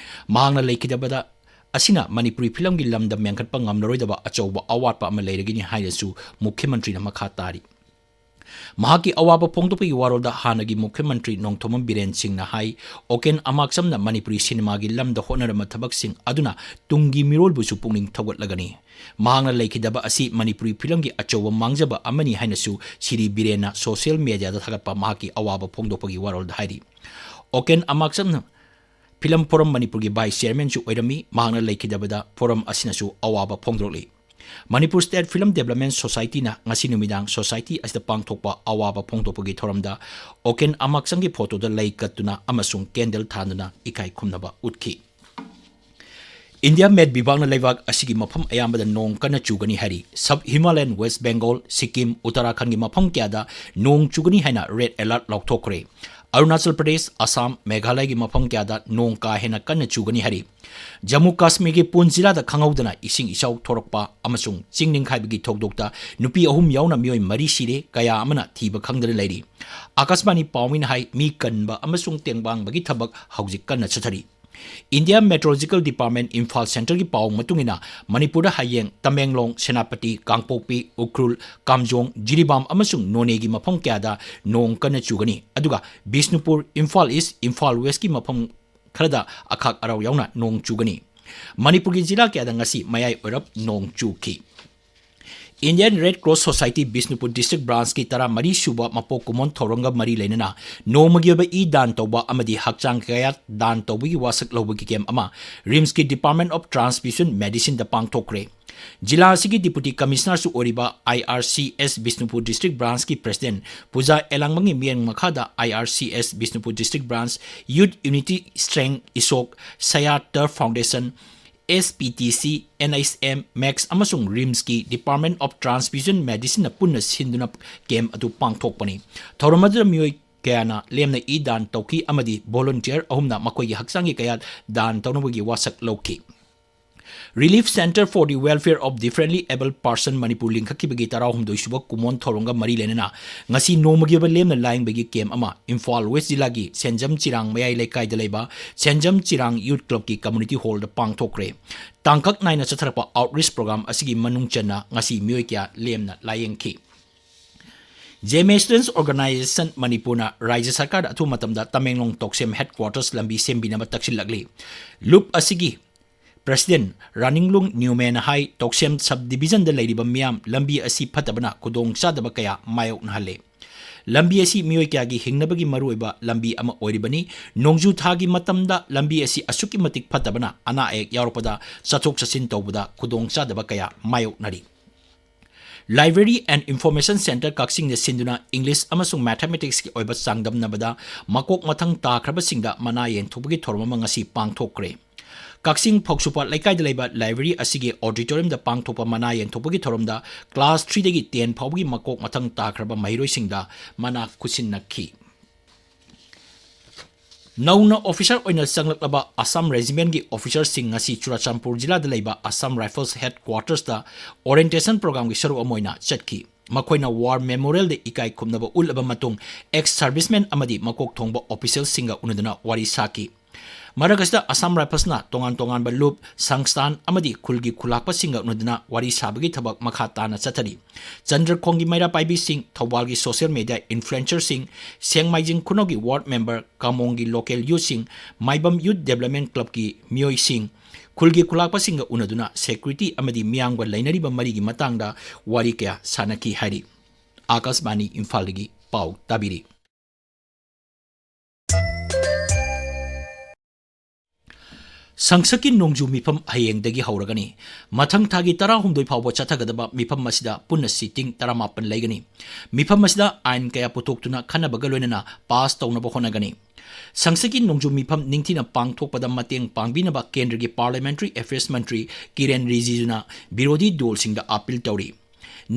ꯃꯍꯥꯛꯅ ꯂꯩꯈꯤꯗꯕꯗ ꯑꯁꯤꯅ ꯃꯅꯤꯄꯨꯔꯤ filmꯒꯤ ꯂꯝꯗ ꯃꯦꯟꯈꯠꯄ ꯉꯝꯂꯔꯣꯏꯗꯕ ꯑꯆꯧꯕ ꯑꯋꯥꯠꯄ ꯑꯃ ꯂꯩꯔꯒꯅꯤ ꯍꯥꯏꯅꯁꯨ ꯃꯨꯈ꯭ꯌ ꯃꯟꯇ꯭ꯔꯤꯅ ꯃꯈꯥ ꯇꯥꯔꯤ꯫ ꯃꯍꯥꯛꯀꯤ ꯑꯋꯥꯕ ꯐꯣꯡꯗꯣꯛꯄꯒꯤ ꯋꯥꯔꯣꯜꯗ ꯍꯥꯟꯅꯒꯤ ꯃꯨꯈ꯭ꯌ ꯃꯟꯇ꯭ꯔꯤ ꯅꯣꯡꯊꯣꯝꯕꯝ ꯕꯤꯔꯦꯟ ꯁꯤꯡꯅ ꯍꯥꯏ, ꯑꯣꯀꯦꯟ ꯑꯃꯥꯛꯆꯝꯅ ꯃꯅꯤꯄꯨꯔꯤ ꯁꯤꯅꯦꯃꯥꯒꯤ ꯂꯝꯗ ꯍꯣꯠꯅꯔꯝꯕ ꯊꯕꯛꯁꯤꯡ ꯑꯗꯨꯅ ꯇꯨꯡꯒꯤ ꯃꯤꯔꯣꯜꯕꯨꯁꯨ ꯄꯨꯛꯅꯤꯡ ꯊꯧꯒꯠꯂꯒꯅꯤ꯫ ꯃꯍꯥꯛꯅ ꯂꯩꯈꯤꯗꯕ ꯑꯁꯤ ꯃꯅꯤꯄꯨꯔꯤ filmꯒꯤ ꯑꯆꯧꯕ ꯃꯥꯡꯖꯕ ꯑꯃꯅꯤ ꯍꯥꯏꯅꯁꯨ ꯁꯤꯔꯤ ꯕꯤꯔꯦꯟꯅ social mediaꯗ ꯊꯥꯒꯠꯄ ꯃꯍꯥꯛꯀꯤ ꯑꯋꯥꯕ ꯐꯣꯡꯗꯣꯛꯄꯒꯤ ꯋꯥꯔꯣꯜꯗ ꯍꯥꯏꯔꯤ꯫ ꯑꯣꯀꯦꯟ ꯑꯃꯥꯛꯆꯝꯅ Film Forum ꯃꯅꯤꯄꯨꯔꯒꯤ vice chairmanꯁꯨ ꯑꯣꯏꯔꯝꯃꯤ꯫ ꯃꯍꯥꯛꯅ ꯂꯩꯈꯤꯗꯕꯗ forum ꯑꯁꯤꯅꯁꯨ ꯑꯋꯥꯕ ꯐꯣꯡꯗꯣꯔꯛꯂꯤ꯫ Manipur State Film Development Society ꯅ ꯉꯁꯤ ꯅꯨꯃꯤꯗꯥꯡ society ꯑꯁꯤꯗ ꯄꯥꯡꯊꯣꯛꯄ ꯑꯋꯥꯕ ꯐꯣꯡꯗꯣꯛꯄꯒꯤ ꯊꯧꯔꯝꯗ ꯑꯣꯀꯦꯟ ꯑꯃꯥꯛꯆꯪꯒꯤ ꯐꯣꯇꯣꯗ ꯂꯩ ꯀꯠꯇꯨꯅ ꯑꯃꯁꯨꯡ candle ꯊꯥꯟꯗꯨꯅ ꯏꯀꯥꯏ ꯈꯨꯝꯅꯕ ꯎꯠꯈꯤ꯫ ꯏꯟꯗꯤꯌꯥ ꯃꯦꯠ ꯕꯤꯚꯥꯒꯅ ꯂꯩꯕꯥꯛ ꯑꯁꯤꯒꯤ ꯃꯐꯝ ꯑꯌꯥꯝꯕꯗ ꯅꯣꯡ ꯀꯟꯅ ꯆꯨꯒꯅꯤ ꯍꯥꯏꯔꯤ꯫ Sub Himalayan West Bengal, Sikkim, ꯎꯠꯇꯔꯥꯈꯟꯒꯤ ꯃꯐꯝ ꯀꯌꯥꯗ ꯅꯣꯡ ꯆꯨꯒꯅꯤ ꯍꯥꯏꯅ red alert ꯂꯥꯎꯊꯣꯛꯈ꯭ꯔꯦ꯫ ꯑꯔꯨꯅꯥꯆꯜ ꯄ꯭ꯔꯗꯦꯁ, ꯑꯁꯥꯝ, ꯃꯦꯘꯥꯂꯌꯒꯤ ꯃꯐꯝ ꯀꯌꯥꯗ ꯅꯣꯡ ꯀꯥ ꯍꯦꯟꯅ ꯀꯟꯅ ꯆꯨꯒꯅꯤ ꯍꯥꯏꯔꯤ꯫ ꯖꯝꯃꯨ ꯀꯥꯁꯃꯤꯔꯒꯤ ꯄꯨꯟ ꯖꯤꯂꯥꯗ ꯈꯪꯍꯧꯗꯅ ꯏꯁꯤꯡ ꯏꯆꯥꯎ ꯊꯣꯔꯛꯄ ꯑꯃꯁꯨꯡ ꯆꯤꯡ ꯅꯤꯡꯈꯥꯏꯕꯒꯤ ꯊꯧꯗꯣꯛꯇ ꯅꯨꯄꯤ ꯑꯍꯨꯝ ꯌꯥꯎꯅ ꯃꯤꯑꯣꯏ ꯃꯔꯤ ꯁꯤꯔꯦ, ꯀꯌꯥ ꯑꯃꯅ ꯊꯤꯕ ꯈꯪꯗꯅ ꯂꯩꯔꯤ꯫ ꯑꯥꯀꯥꯁꯕꯥꯅꯤ ꯄꯥꯎꯃꯤꯅ ꯍꯥꯏ, ꯃꯤ ꯀꯟꯕ ꯑꯃꯁꯨꯡ ꯇꯦꯡꯕꯥꯡꯕꯒꯤ ꯊꯕꯛ ꯍꯧꯖꯤꯛ ꯀꯟꯅ ꯆꯠꯊꯔꯤ꯫ India Meteorological Department ꯏꯝꯐꯥꯜ ꯁꯦꯟꯇꯔꯒꯤ ꯄꯥꯎ ꯃꯇꯨꯡ ꯏꯟꯅ, ꯃꯅꯤꯄꯨꯔꯗ ꯍꯌꯦꯡ ꯇꯃꯦꯡꯂꯣꯡ, ꯁꯦꯅꯥꯄꯇꯤ, ꯀꯥꯡꯄꯣꯛꯄꯤ, ꯎꯈ꯭ꯔꯨꯜ, ꯀꯥꯝꯖꯣꯡ, ꯖꯤꯔꯤꯕꯥꯝ ꯑꯃꯁꯨꯡ ꯅꯣꯅꯦꯒꯤ ꯃꯐꯝ ꯀꯌꯥꯗ ꯅꯣꯡ ꯀꯟꯅ ꯆꯨꯒꯅꯤ, ꯑꯗꯨꯒ ꯕꯤꯁꯅꯨꯄꯨꯔ, ꯏꯝꯐꯥꯜ ꯏꯁ, ꯏꯝꯐꯥꯜ ꯋꯦꯁꯀꯤ ꯃꯐꯝ ꯈꯔꯗ ꯑꯈꯥꯛ ꯑꯔꯥꯎ ꯌꯥꯎꯅ ꯅꯣꯡ ꯆꯨꯒꯅꯤ꯫ ꯃꯅꯤꯄꯨꯔꯒꯤ ꯖꯤꯂꯥ ꯀꯌꯥꯗ ꯉꯁꯤ ꯃꯌꯥꯏ ꯑꯣꯏꯔꯞ ꯅꯣꯡ ꯆꯨꯈꯤ꯫ Indian Red Cross Society Bishnupur district branchꯀꯤ ꯇꯔꯥꯃꯔꯤ ꯁꯨꯕ ꯃꯄꯣꯛ ꯀꯨꯝꯑꯣꯟ ꯊꯧꯔꯝꯒ ꯃꯔꯤ ꯂꯩꯅꯅ ꯅꯣꯡꯃꯒꯤ ꯑꯣꯏꯕ ꯏ ꯗꯥꯟ ꯇꯧꯕ ꯑꯃꯗꯤ ꯍꯛꯆꯥꯡ ꯀꯌꯥꯠ ꯗꯥꯟ ꯇꯧꯕꯒꯤ ꯋꯥꯁꯛ ꯂꯧꯕꯒꯤ camp ꯑꯃ RIMSꯀꯤ Department of Transfusion Medicineꯗ ꯄꯥꯡꯊꯣꯛꯈ꯭ꯔꯦ꯫ ꯖꯤꯂꯥ ꯑꯁꯤꯒꯤ Deputy Commissionerꯁꯨ ꯑꯣꯏꯔꯤꯕ IRCS ꯕꯤꯁꯅꯨꯄꯨꯔ district branchꯀꯤ president ꯄꯨꯖꯥ ꯑꯦꯂꯥꯡꯕꯝꯒꯤ ꯃꯤꯠꯌꯦꯡ ꯃꯈꯥꯗ IRCS Bishnupur district branch, Youth Unity Strength, ꯏꯁꯣꯛ, ꯁꯌꯥ Turf Foundation, SPTC, NHM, max ꯑꯃꯁꯨꯡ RIMSꯀꯤ Department of Transfusion Medicineꯅ ꯄꯨꯟꯅ ꯁꯤꯟꯗꯨꯅ camp ꯑꯗꯨ ꯄꯥꯡꯊꯣꯛꯄꯅꯤ꯫ ꯊꯧꯔꯝ ꯑꯗꯨꯗ ꯃꯤꯑꯣꯏ ꯀꯌꯥꯅ ꯂꯦꯝꯅ ꯏ ꯗꯥꯟ ꯇꯧꯈꯤ ꯑꯃꯗꯤ volunteer ꯑꯍꯨꯝꯅ ꯃꯈꯣꯏꯒꯤ ꯍꯛꯆꯥꯡꯒꯤ ꯀꯌꯥꯠ ꯗꯥꯟ ꯇꯧꯅꯕꯒꯤ ꯋꯥꯁꯛ ꯂꯧꯈꯤ꯫ Relief Centre for the Welfare of Differently Abled Person Manipur ꯂꯤꯡꯈꯠꯈꯤꯕꯒꯤ ꯇꯔꯥꯍꯨꯝꯗꯣꯏ ꯁꯨꯕ ꯀꯨꯝꯑꯣꯟ ꯊꯧꯔꯝꯒ ꯃꯔꯤ ꯂꯩꯅꯅ ꯉꯁꯤ ꯅꯣꯡꯃꯒꯤ ꯑꯣꯏꯕ ꯂꯦꯝꯅ ꯂꯥꯌꯦꯡꯕꯒꯤ camp ꯑꯃ ꯏꯝꯐꯥꯜ ꯋꯦꯁ ꯖꯤꯂꯥꯒꯤ ꯁꯦꯟꯖꯝ ꯆꯤꯔꯥꯡ ꯃꯌꯥꯏ ꯂꯩꯀꯥꯏꯗ ꯂꯩꯕ ꯁꯦꯟꯖꯝ ꯆꯤꯔꯥꯡ Youth Clubꯀꯤ community hallꯗ ꯄꯥꯡꯊꯣꯛꯈ꯭ꯔꯦ꯫ ꯇꯥꯡꯀꯛ ꯅꯥꯏꯅ ꯆꯠꯊꯔꯛꯄ outreach program ꯑꯁꯤꯒꯤ ꯃꯅꯨꯡ ꯆꯟꯅ ꯉꯁꯤ ꯃꯤꯑꯣꯏ ꯀꯌꯥ ꯂꯦꯝꯅ ꯂꯥꯌꯦꯡꯈꯤ꯫ ꯖꯦꯃꯦ Students Organisation ꯃꯅꯤꯄꯨꯔꯅ ꯔꯥꯖ꯭ꯌ ꯁꯔꯀꯥꯔꯗ ꯑꯊꯨꯕ ꯃꯇꯝꯗ ꯇꯃꯦꯡꯂꯣꯡ ꯇꯣꯛꯁꯦꯝ headquarters ꯂꯝꯕꯤ ꯁꯦꯝꯕꯤꯅꯕ ꯇꯛꯁꯤꯜꯂꯛꯂꯤ꯫ ꯂꯨꯞ ꯑꯁꯤꯒꯤ President ꯔꯥꯅꯤꯡꯂꯨꯡ ꯅ꯭ꯌꯨꯃꯦꯟꯅ ꯍꯥꯏ, ꯇꯣꯛꯁꯦꯝ sub divisionꯗ ꯂꯩꯔꯤꯕ ꯃꯤꯌꯥꯝ ꯂꯝꯕꯤ ꯑꯁꯤ ꯐꯠꯇꯕꯅ ꯈꯨꯗꯣꯡꯆꯥꯗꯕ ꯀꯌꯥ ꯃꯥꯌꯣꯛꯅꯍꯜꯂꯦ꯫ ꯂꯝꯕꯤ ꯑꯁꯤ ꯃꯤꯑꯣꯏ ꯀꯌꯥꯒꯤ ꯍꯤꯡꯅꯕꯒꯤ ꯃꯔꯨꯑꯣꯏꯕ ꯂꯝꯕꯤ ꯑꯃ ꯑꯣꯏꯔꯤꯕꯅꯤ꯫ ꯅꯣꯡꯖꯨ ꯊꯥꯒꯤ ꯃꯇꯝꯗ ꯂꯝꯕꯤ ꯑꯁꯤ ꯑꯁꯨꯛꯀꯤ ꯃꯇꯤꯛ ꯐꯠꯇꯕꯅ ꯑꯅꯥ ꯑꯌꯦꯛ ꯌꯥꯎꯔꯛꯄꯗ ꯆꯠꯊꯣꯛ ꯆꯠꯁꯤꯟ ꯇꯧꯕꯗ ꯈꯨꯗꯣꯡꯆꯥꯗꯕ ꯀꯌꯥ ꯃꯥꯌꯣꯛꯅꯔꯤ꯫ Library and Information Centre ꯀꯛꯆꯤꯡꯅ ꯁꯤꯟꯗꯨꯅ English ꯑꯃꯁꯨꯡ Mathematicsꯀꯤ ꯑꯣꯏꯕ ꯆꯥꯡꯗꯝꯅꯕꯗ ꯃꯀꯣꯛ ꯃꯊꯪ ꯇꯥꯈ꯭ꯔꯕꯁꯤꯡꯗ ꯃꯅꯥ ꯌꯦꯟꯊꯣꯛꯄꯒꯤ ꯊꯧꯔꯝ ꯑꯃ ꯉꯁꯤ ꯄꯥꯡꯊꯣꯛꯈ꯭ꯔꯦ꯫ ꯀꯛꯆꯤꯡ ꯐꯧꯁꯨꯄꯥꯠ ꯂꯩꯀꯥꯏꯗ ꯂꯩꯕ library ꯑꯁꯤꯒꯤ auditoriumꯗ ꯄꯥꯡꯊꯣꯛꯄ ꯃꯅꯥ ꯌꯦꯟꯊꯣꯛꯄꯒꯤ ꯊꯧꯔꯝꯗ class threeꯗꯒꯤ ten ꯐꯥꯎꯕꯒꯤ ꯃꯀꯣꯛ ꯃꯊꯪ ꯇꯥꯈ꯭ꯔꯕ ꯃꯍꯩꯔꯣꯏꯁꯤꯡꯗ ꯃꯅꯥ ꯈꯨꯠꯁꯤꯟꯅꯈꯤ꯫ ꯅꯧꯅ officer ꯑꯣꯏꯅ ꯆꯪꯂꯛꯂꯕ Assam Regimentꯀꯤ officerꯁꯤꯡ ꯉꯁꯤ ꯆꯨꯔꯥꯆꯥꯟꯄꯨꯔ ꯖꯤꯂꯥꯗ ꯂꯩꯕ Assam Rifles headquartersꯇ orientation programꯒꯤ ꯁꯔꯨꯛ ꯑꯃ ꯑꯣꯏꯅ ꯆꯠꯈꯤ꯫ ꯃꯈꯣꯏꯅ War Memorialꯗ ꯏꯀꯥꯏ ꯈꯨꯝꯅꯕ ꯎꯠꯂꯕ ꯃꯇꯨꯡ, ex servicemen ꯑꯃꯗꯤ ꯃꯀꯣꯛ ꯊꯣꯡꯕ officialꯁꯤꯡꯒ ꯎꯅꯗꯨꯅ ꯋꯥꯔꯤ ꯁꯥꯈꯤ꯫ ꯃꯔꯛ ꯑꯁꯤꯗ Assam Riflesꯅ ꯇꯣꯉꯥꯟ ꯇꯣꯉꯥꯟꯕ ꯂꯨꯞ, ꯁꯪꯁꯊꯥꯟ ꯑꯃꯗꯤ ꯈꯨꯜꯒꯤ ꯈꯨꯂꯥꯛꯄꯁꯤꯡꯒ ꯎꯅꯗꯨꯅ ꯋꯥꯔꯤ ꯁꯥꯕꯒꯤ ꯊꯕꯛ ꯃꯈꯥ ꯇꯥꯅ ꯆꯠꯊꯔꯤ꯫ ꯆꯟꯗ꯭ꯔꯈꯣꯡꯒꯤ ꯃꯩꯔꯥ ꯄꯥꯏꯕꯤꯁꯤꯡ, ꯊꯧꯕꯥꯜꯒꯤ social media influencerꯁꯤꯡ, ꯁꯦꯡꯃꯥꯏꯖꯤꯡ ꯈꯨꯅꯧꯒꯤ ward member, ꯀꯥꯃꯣꯡꯒꯤ local youthꯁꯤꯡ, ꯃꯥꯏꯕꯝ Youth Development Clubꯀꯤ ꯃꯤꯑꯣꯏꯁꯤꯡ, ꯈꯨꯜꯒꯤ ꯈꯨꯂꯥꯛꯄꯁꯤꯡꯒ ꯎꯅꯗꯨꯅ security ꯑꯃꯗꯤ ꯃꯤꯌꯥꯝꯒ ꯂꯩꯅꯔꯤꯕ ꯃꯔꯤꯒꯤ ꯃꯇꯥꯡꯗ ꯋꯥꯔꯤ ꯀꯌꯥ ꯁꯥꯟꯅꯈꯤ ꯍꯥꯏꯔꯤ꯫ ꯑꯥꯀꯥꯁꯕꯥꯅꯤ ꯏꯝꯐꯥꯜꯗꯒꯤ ꯄꯥꯎ ꯇꯥꯕꯤꯔꯤ꯫ ꯁꯪꯁꯠꯀꯤ ꯅꯣꯡꯖꯨ ꯃꯤꯐꯝ ꯍꯌꯦꯡꯗꯒꯤ ꯍꯧꯔꯒꯅꯤ꯫ ꯃꯊꯪ ꯊꯥꯒꯤ ꯇꯔꯥꯍꯨꯝꯗꯣꯏ ꯐꯥꯎꯕ ꯆꯠꯊꯒꯗꯕ ꯃꯤꯐꯝ ꯑꯁꯤꯗ ꯄꯨꯟꯅ sitting ꯇꯔꯥꯃꯥꯄꯟ ꯂꯩꯒꯅꯤ꯫ ꯃꯤꯐꯝ ꯑꯁꯤꯗ ꯑꯥꯏꯟ ꯀꯌꯥ ꯄꯨꯊꯣꯛꯇꯨꯅ ꯈꯟꯅꯕꯒ ꯂꯣꯏꯅꯅ pass ꯇꯧꯅꯕ ꯍꯣꯠꯅꯒꯅꯤ꯫ ꯁꯪꯁꯠꯀꯤ ꯅꯣꯡꯖꯨ ꯃꯤꯐꯝ ꯅꯤꯡꯊꯤꯅ ꯄꯥꯡꯊꯣꯛꯄꯗ ꯃꯇꯦꯡ ꯄꯥꯡꯕꯤꯅꯕ ꯀꯦꯟꯗ꯭ꯔꯒꯤ Parliamentary Affairs ꯃꯟꯇ꯭ꯔꯤ ꯀꯤꯔꯦꯟ ꯔꯤꯖꯤꯖꯨꯅ ꯕꯤꯔꯣꯙꯤ ꯗꯣꯜꯁꯤꯡꯗ appeal ꯇꯧꯔꯤ꯫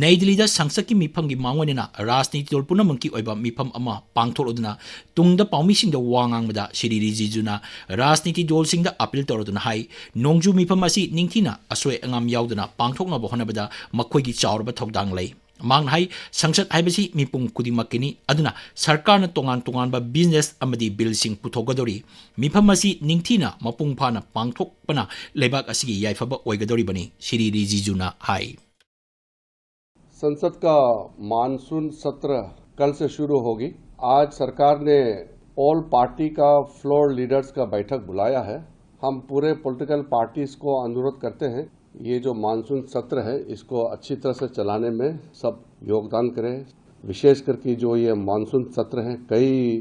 ꯅꯩ ꯗꯤꯜꯂꯤꯗ ꯁꯪꯁꯠꯀꯤ ꯃꯤꯐꯝꯒꯤ ꯃꯥꯡꯑꯣꯏꯅꯅ ꯔꯥꯖꯅꯤꯇꯤ ꯗꯣꯜ ꯄꯨꯝꯅꯃꯛꯀꯤ ꯑꯣꯏꯕ ꯃꯤꯐꯝ ꯑꯃ ꯄꯥꯡꯊꯣꯛꯂꯗꯨꯅ ꯇꯨꯡꯗ ꯄꯥꯎꯃꯤꯁꯤꯡꯗ ꯋꯥ ꯉꯥꯡꯕꯗ ꯁ꯭ꯔꯤ ꯔꯤꯖꯤꯖꯨꯅ ꯔꯥꯖꯅꯤꯇꯤ ꯗꯣꯜꯁꯤꯡꯗ appeal ꯇꯧꯔꯗꯨꯅ ꯍꯥꯏ, ꯅꯣꯡꯖꯨ ꯃꯤꯐꯝ ꯑꯁꯤ ꯅꯤꯡꯊꯤꯅ ꯑꯁꯣꯏ ꯑꯉꯥꯝ ꯌꯥꯎꯗꯅ ꯄꯥꯡꯊꯣꯛꯅꯕ ꯍꯣꯠꯅꯕꯗ ꯃꯈꯣꯏꯒꯤ ꯆꯥꯎꯔꯕ ꯊꯧꯗꯥꯡ ꯂꯩ꯫ ꯃꯍꯥꯛꯅ ꯍꯥꯏ, ꯁꯪꯁꯠ ꯍꯥꯏꯕꯁꯤ ꯃꯤꯄꯨꯝ ꯈꯨꯗꯤꯡꯃꯛꯀꯤꯅꯤ, ꯑꯗꯨꯅ ꯁꯔꯀꯥꯔꯅ ꯇꯣꯉꯥꯟ ꯇꯣꯉꯥꯟꯕ business ꯑꯃꯗꯤ billꯁꯤꯡ ꯄꯨꯊꯣꯛꯀꯗꯧꯔꯤ꯫ ꯃꯤꯐꯝ ꯑꯁꯤ ꯅꯤꯡꯊꯤꯅ ꯃꯄꯨꯡ ꯐꯥꯅ ꯄꯥꯡꯊꯣꯛꯄꯅ ꯂꯩꯕꯥꯛ ꯑꯁꯤꯒꯤ ꯌꯥꯏꯐꯕ ꯑꯣꯏꯒꯗꯧꯔꯤꯕꯅꯤ, ꯁ꯭ꯔꯤ ꯔꯤꯖꯤꯖꯨꯅ ꯍꯥꯏ꯫ संसद का मानसून सत्र कल से शुरू होगी। आज सरकार ने ऑल पार्टी का फ्लोर लीडर्स का बैठक बुलाया है। हम पूरे पॉलिटिकल पार्टीज को अनुरोध करते हैं, ये जो मानसून सत्र है, इसको अच्छी तरह से चलाने में सब योगदान करें। विशेष करके जो ये मानसून सत्र है, कई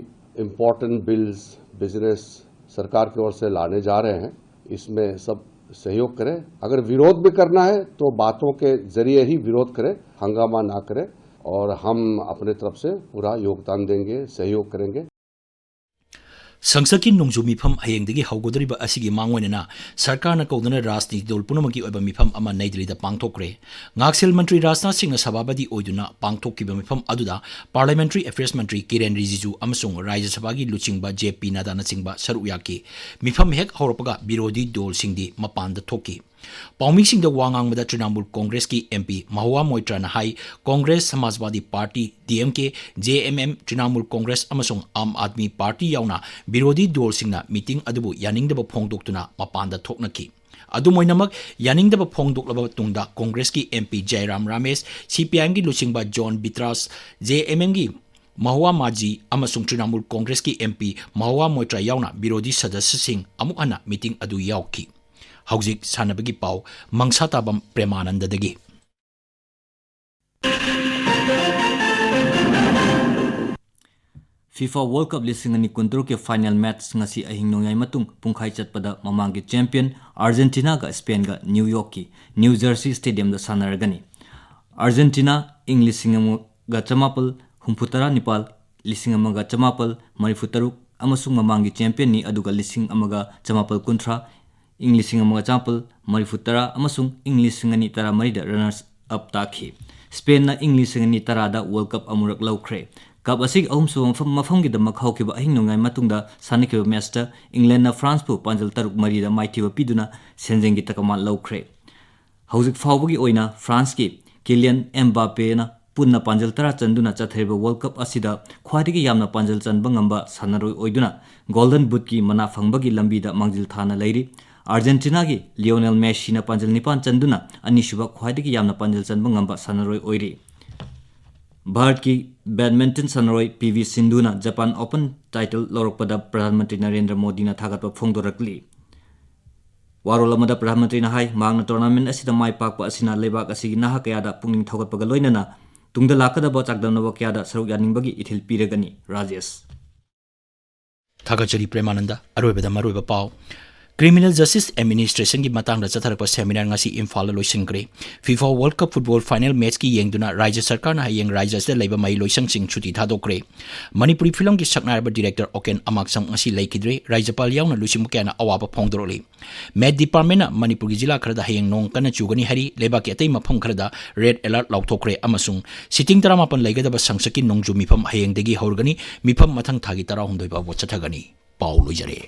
इम्पोर्टेंट बिल्स बिजनेस सरकार की ओर से लाने जा रहे हैं, इसमें सब सहयोग करें। अगर विरोध भी करना है तो बातों के जरिए ही विरोध करें, हंगामा ना करें, और हम अपने तरफ से पूरा योगदान देंगे, सहयोग करेंगे। ꯁꯪꯁꯠꯀꯤ ꯅꯣꯡꯖꯨ ꯃꯤꯐꯝ ꯍꯌꯦꯡꯗꯒꯤ ꯍꯧꯒꯗꯧꯔꯤꯕ ꯑꯁꯤꯒꯤ ꯃꯥꯡꯑꯣꯏꯅꯅ ꯁꯔꯀꯥꯔꯅ ꯀꯧꯗꯨꯅ ꯔꯥꯖꯅꯤꯇꯤ ꯗꯜ ꯄꯨꯝꯅꯃꯛꯀꯤ ꯑꯣꯏꯕ ꯃꯤꯐꯝ ꯑꯃ ꯅꯩ ꯗꯤꯜꯂꯤꯗ ꯄꯥꯡꯊꯣꯛꯈ꯭ꯔꯦ꯫ ꯉꯥꯛꯁꯦꯜ ꯃꯟꯇ꯭ꯔꯤ ꯔꯥꯖꯅꯥꯊ ꯁꯤꯡꯅ ꯁꯚꯥꯄꯇꯤ ꯑꯣꯏꯗꯨꯅ ꯄꯥꯡꯊꯣꯛꯈꯤꯕ ꯃꯤꯐꯝ ꯑꯗꯨꯗ ꯄꯥꯔꯂꯤꯌꯥꯃꯦꯟꯇꯔꯤ ꯑꯦꯐꯤꯌꯔꯁ ꯃꯟꯇ꯭ꯔꯤ ꯀꯤꯔꯦꯟ ꯔꯤꯖꯤꯖꯨ ꯑꯃꯁꯨꯡ ꯔꯥꯖ꯭ꯌ ꯁꯚꯥꯒꯤ ꯂꯨꯆꯤꯡꯕ ꯖꯦ ꯄꯤ ꯅꯗꯥꯅꯆꯤꯡꯕ ꯁꯔꯨꯛ ꯌꯥꯈꯤ꯫ ꯃꯤꯐꯝ ꯍꯦꯛ ꯍꯧꯔꯛꯄꯒ ꯕꯤꯔꯣꯙꯤ ꯗꯜꯁꯤꯡꯗꯤ ꯃꯄꯥꯟꯗ ꯊꯣꯛꯈꯤ꯫ ꯄꯥꯎꯃꯤꯁꯤꯡꯗ ꯋꯥ ꯉꯥꯡꯕꯗ ꯇ꯭ꯔꯤꯅꯥꯃꯨꯜ ꯀꯣꯡꯒ꯭ꯔꯦꯁꯀꯤ ꯑꯦꯝ ꯄꯤ ꯃꯍꯨꯋꯥ ꯃꯣꯏꯇ꯭ꯔꯥꯅ ꯍꯥꯏ, Congress, Samajwadi party, D M K, J M M, Trinamool Congress ꯑꯃꯁꯨꯡ ꯑꯥꯝ ꯑꯥꯗꯃꯤ ꯄꯥꯔꯇꯤ ꯌꯥꯎꯅ ꯕꯤꯔꯣꯙꯤ ꯗꯜꯁꯤꯡꯅ ꯃꯤꯇꯤꯡ ꯑꯗꯨꯕꯨ ꯌꯥꯅꯤꯡꯗꯕ ꯐꯣꯡꯗꯣꯛꯇꯨꯅ ꯃꯄꯥꯟꯗ ꯊꯣꯛꯅꯈꯤ꯫ ꯑꯗꯨꯝ ꯑꯣꯏꯅꯃꯛ, ꯌꯥꯅꯤꯡꯗꯕ ꯐꯣꯡꯗꯣꯛꯂꯕ ꯃꯇꯨꯡꯗ ꯀꯣꯡꯒ꯭ꯔꯦꯁꯀꯤ ꯑꯦꯝ ꯄꯤ ꯖꯌꯔꯥꯝ ꯔꯥꯃꯦꯁ, ꯁꯤ ꯄꯤ ꯑꯥꯏ ꯑꯦꯝꯒꯤ ꯂꯨꯆꯤꯡꯕ ꯖꯣꯟ ꯕꯤꯇ꯭ꯔꯥꯁ, ꯖꯦ ꯑꯦꯝ ꯑꯦꯝꯒꯤ ꯃꯍꯨꯋꯥ ꯃꯥꯖꯤ ꯑꯃꯁꯨꯡ ꯇ꯭ꯔꯤꯅꯥꯃꯨꯜ ꯀꯣꯡꯒ꯭ꯔꯦꯁꯀꯤ ꯑꯦꯝ ꯄꯤ ꯃꯍꯨꯋꯥ ꯃꯣꯏꯇ꯭ꯔꯥ ꯌꯥꯎꯅ ꯕꯤꯔꯣꯙꯤ ꯁꯗꯁ꯭ꯌꯁꯤꯡ ꯑꯃꯨꯛ ꯍꯟꯅ ꯃꯤꯇꯤꯡ ꯑꯗꯨ ꯌꯥꯎꯈꯤ꯫ ꯍꯧꯖꯤꯛ ꯁꯥꯟꯅꯕꯒꯤ ꯄꯥꯎ, ꯃꯪꯁꯥꯇꯥꯕꯝ ꯄ꯭ꯔꯦꯃꯥꯅꯟꯗꯗꯒꯤ꯫ ꯐꯤꯐꯥ ꯋꯥꯔꯜ ꯀꯞ ꯂꯤꯁꯤꯡ ꯑꯅꯤ ꯀꯨꯟꯇꯔꯨꯛꯀꯤ ꯐꯥꯏꯅꯦꯜ ꯃꯦꯠꯆ ꯉꯁꯤ ꯑꯍꯤꯡ ꯅꯣꯡꯌꯥꯏ ꯃꯇꯨꯡ ꯄꯨꯡꯈꯥꯏ ꯆꯠꯄꯗ ꯃꯃꯥꯡꯒꯤ ꯆꯦꯝꯄꯤꯌꯟ ꯑꯥꯔꯖꯦꯟꯇꯤꯅꯥꯒ ꯁ꯭ꯄꯦꯟꯒ ꯅ꯭ꯌꯨ ꯌꯣꯔꯛꯀꯤ ꯅ꯭ꯌꯨ ꯖꯔꯁꯤ ꯁ꯭ꯇꯦꯗꯤꯌꯝꯗ ꯁꯥꯟꯅꯔꯒꯅꯤ꯫ ꯑꯥꯔꯖꯦꯟꯇꯤꯅꯥ ꯏꯪ ꯂꯤꯁꯤꯡ ꯑꯃꯒ ꯆꯃꯥꯄꯜ ꯍꯨꯝꯐꯨꯇꯔꯥ ꯅꯤꯄꯥꯜ, ꯂꯤꯁꯤꯡ ꯑꯃꯒ ꯆꯃꯥꯄꯜ ꯃꯔꯤꯐꯨꯇꯔꯨꯛ ꯑꯃꯁꯨꯡ ꯃꯃꯥꯡꯒꯤ ꯆꯦꯝꯄꯤꯌꯟꯅꯤ, ꯑꯗꯨꯒ ꯂꯤꯁꯤꯡ ꯑꯃꯒ ꯆꯃꯥꯄꯜ ꯀꯨꯟꯊ꯭ꯔꯥ, ꯏꯪ ꯂꯤꯁꯤꯡ ꯑꯃꯒ ꯆꯃꯥꯄꯜ ꯃꯔꯤꯐꯨꯇꯔꯥ ꯑꯃꯁꯨꯡ ꯏꯪ ꯂꯤꯁꯤꯡ ꯑꯅꯤ ꯇꯔꯥꯃꯔꯤꯗ ꯔꯅꯔꯁ ꯑꯞ ꯇꯥꯈꯤ꯫ ꯁ꯭ꯄꯦꯟꯅ ꯏꯪ ꯂꯤꯁꯤꯡ ꯑꯅꯤ ꯇꯔꯥꯗ ꯋꯥꯔꯜ ꯀꯞ ꯑꯃꯨꯔꯛ ꯂꯧꯈ꯭ꯔꯦ꯫ ꯀꯞ ꯑꯁꯤꯒꯤ ꯑꯍꯨꯝꯁꯨꯕ ꯃꯐꯝ, ꯃꯐꯝꯒꯤꯗꯃꯛ ꯍꯧꯈꯤꯕ ꯑꯍꯤꯡ ꯅꯣꯡꯌꯥꯏ ꯃꯇꯨꯡꯗ ꯁꯥꯟꯅꯈꯤꯕ ꯃꯦꯆꯇ ꯏꯪꯂꯦꯟꯅ ꯐ꯭ꯔꯥꯟꯁꯄꯨ ꯄꯥꯟꯖꯜ ꯇꯔꯨꯛ ꯃꯔꯤꯗ ꯃꯥꯏꯊꯤꯕ ꯄꯤꯗꯨꯅ ꯁꯦꯟꯖꯦꯡꯒꯤ ꯇꯀꯃꯥꯟ ꯂꯧꯈ꯭ꯔꯦ꯫ ꯍꯧꯖꯤꯛ ꯐꯥꯎꯕꯒꯤ ꯑꯣꯏꯅ ꯐ꯭ꯔꯥꯟꯁꯀꯤ ꯀꯤꯂꯤꯌꯟ ꯑꯦꯝꯕꯥꯄꯦꯅ ꯄꯨꯟꯅ ꯄꯥꯟꯖꯜ ꯇꯔꯥ ꯆꯟꯗꯨꯅ ꯆꯠꯊꯔꯤꯕ ꯋꯥꯔꯜ ꯀꯞ ꯑꯁꯤꯗ ꯈ꯭ꯋꯥꯏꯗꯒꯤ ꯌꯥꯝꯅ ꯄꯥꯟꯖꯜ ꯆꯟꯕ ꯉꯝꯕ ꯁꯥꯟꯅꯔꯣꯏ ꯑꯣꯏꯗꯨꯅ ꯒꯣꯜꯗꯟ ꯕꯨꯠꯀꯤ ꯃꯅꯥ ꯐꯪꯕꯒꯤ ꯂꯝꯕꯤꯗ ꯃꯥꯡꯖꯤꯜ ꯊꯥꯅ ꯂꯩꯔꯤ꯫ ꯑꯥꯔꯖꯦꯟꯇꯤꯅꯥꯒꯤ ꯂꯤꯑꯣꯅꯦꯜ ꯃꯦꯁꯤꯅ ꯄꯥꯟꯖꯜ ꯅꯤꯄꯥꯟ ꯆꯟꯗꯨꯅ ꯑꯅꯤꯁꯨꯕ ꯈ꯭ꯋꯥꯏꯗꯒꯤ ꯌꯥꯝꯅ ꯄꯥꯟꯖꯜ ꯆꯟꯕ ꯉꯝꯕ ꯁꯥꯟꯅꯔꯣꯏ ꯑꯣꯏꯔꯤ꯫ ꯚꯥꯔꯠꯀꯤ ꯕꯦꯗꯃꯤꯟꯇꯟ ꯁꯥꯟꯅꯔꯣꯏ ꯄꯤ ꯚꯤ ꯁꯤꯟꯙꯨꯅ ꯖꯄꯥꯟ ꯑꯣꯄꯟ ꯇꯥꯏꯇꯜ ꯂꯧꯔꯛꯄꯗ ꯄ꯭ꯔꯙꯥꯟ ꯃꯟꯇ꯭ꯔꯤ ꯅꯔꯦꯟꯗ꯭ꯔ ꯃꯣꯗꯤꯅ ꯊꯥꯒꯠꯄ ꯐꯣꯡꯗꯣꯔꯛꯂꯤ꯫ ꯋꯥꯔꯣꯜ ꯑꯃꯗ ꯄ꯭ꯔꯙꯥꯟ ꯃꯟꯇ꯭ꯔꯤꯅ ꯍꯥꯏ, ꯃꯍꯥꯛꯅ tournament ꯑꯁꯤꯗ ꯃꯥꯏ ꯄꯥꯛꯄ ꯑꯁꯤꯅ ꯂꯩꯕꯥꯛ ꯑꯁꯤꯒꯤ ꯅꯍꯥ ꯀꯌꯥꯗ ꯄꯨꯛꯅꯤꯡ ꯊꯧꯒꯠꯄꯒ ꯂꯣꯏꯅꯅ ꯇꯨꯡꯗ ꯂꯥꯛꯀꯗꯕ ꯆꯥꯡꯗꯝꯅꯕ ꯀꯌꯥꯗ ꯁꯔꯨꯛ ꯌꯥꯅꯤꯡꯕꯒꯤ ꯏꯊꯤꯜ ꯄꯤꯔꯒꯅꯤ꯫ ꯔꯥꯖꯦꯁ꯫ ꯊꯥꯒꯠꯆꯔꯤ ꯄ꯭ꯔꯦꯃꯥꯅꯟꯗ꯫ ꯑꯔꯣꯏꯕꯗ ꯃꯔꯨꯑꯣꯏꯕ ꯄꯥꯎ꯫ Criminal Justice Administrationꯒꯤ ꯃꯇꯥꯡꯗ ꯆꯠꯊꯔꯛꯄ seminar ꯉꯁꯤ ꯏꯝꯐꯥꯜꯗ ꯂꯣꯏꯁꯤꯟꯈ꯭ꯔꯦ꯫ FIFA World Cup football final matchꯀꯤ ꯌꯦꯡꯗꯨꯅ ꯔꯥꯖ꯭ꯌ ꯁꯔꯀꯥꯔꯅ ꯍꯌꯦꯡ ꯔꯥꯖ꯭ꯌ ꯑꯁꯤꯗ ꯂꯩꯕ ꯃꯍꯩ ꯂꯣꯏꯁꯪꯁꯤꯡ ꯁꯨꯇꯤ ꯊꯥꯗꯣꯛꯈ꯭ꯔꯦ꯫ ꯃꯅꯤꯄꯨꯔꯤ ꯐꯤꯂꯝꯒꯤ ꯁꯛꯅꯥꯏꯔꯕ director ꯑꯣꯀꯦꯟ ꯑꯃꯥꯛꯁꯝ ꯉꯁꯤ ꯂꯩꯈꯤꯗ꯭ꯔꯦ꯫ ꯔꯥꯖ꯭ꯌꯄꯥꯜ ꯌꯥꯎꯅ ꯂꯨꯆꯤꯡꯕ ꯀꯌꯥꯅ ꯑꯋꯥꯕ ꯐꯣꯡꯗꯣꯔꯛꯂꯤ꯫ Met Departmentꯅ ꯃꯅꯤꯄꯨꯔꯒꯤ ꯖꯤꯂꯥ ꯈꯔꯗ ꯍꯌꯦꯡ ꯅꯣꯡ ꯀꯟꯅ ꯆꯨꯒꯅꯤ ꯍꯥꯏꯔꯤ꯫ ꯂꯩꯕꯥꯛꯀꯤ ꯑꯇꯩ ꯃꯐꯝ ꯈꯔꯗ red alert ꯂꯥꯎꯊꯣꯛꯈ꯭ꯔꯦ ꯑꯃꯁꯨꯡ sitting ꯇꯔꯥꯃꯥꯄꯟ ꯂꯩꯒꯗꯕ ꯁꯪꯁꯠꯀꯤ ꯅꯣꯡꯖꯨ ꯃꯤꯐꯝ ꯍꯌꯦꯡꯗꯒꯤ ꯍꯧꯔꯒꯅꯤ꯫ ꯃꯤꯐꯝ ꯃꯊꯪ ꯊꯥꯒꯤ ꯇꯔꯥꯍꯨꯝꯗꯣꯏ ꯐꯥꯎꯕ ꯆꯠꯊꯒꯅꯤ꯫ ꯄꯥꯎ ꯂꯣꯏꯖꯔꯦ꯫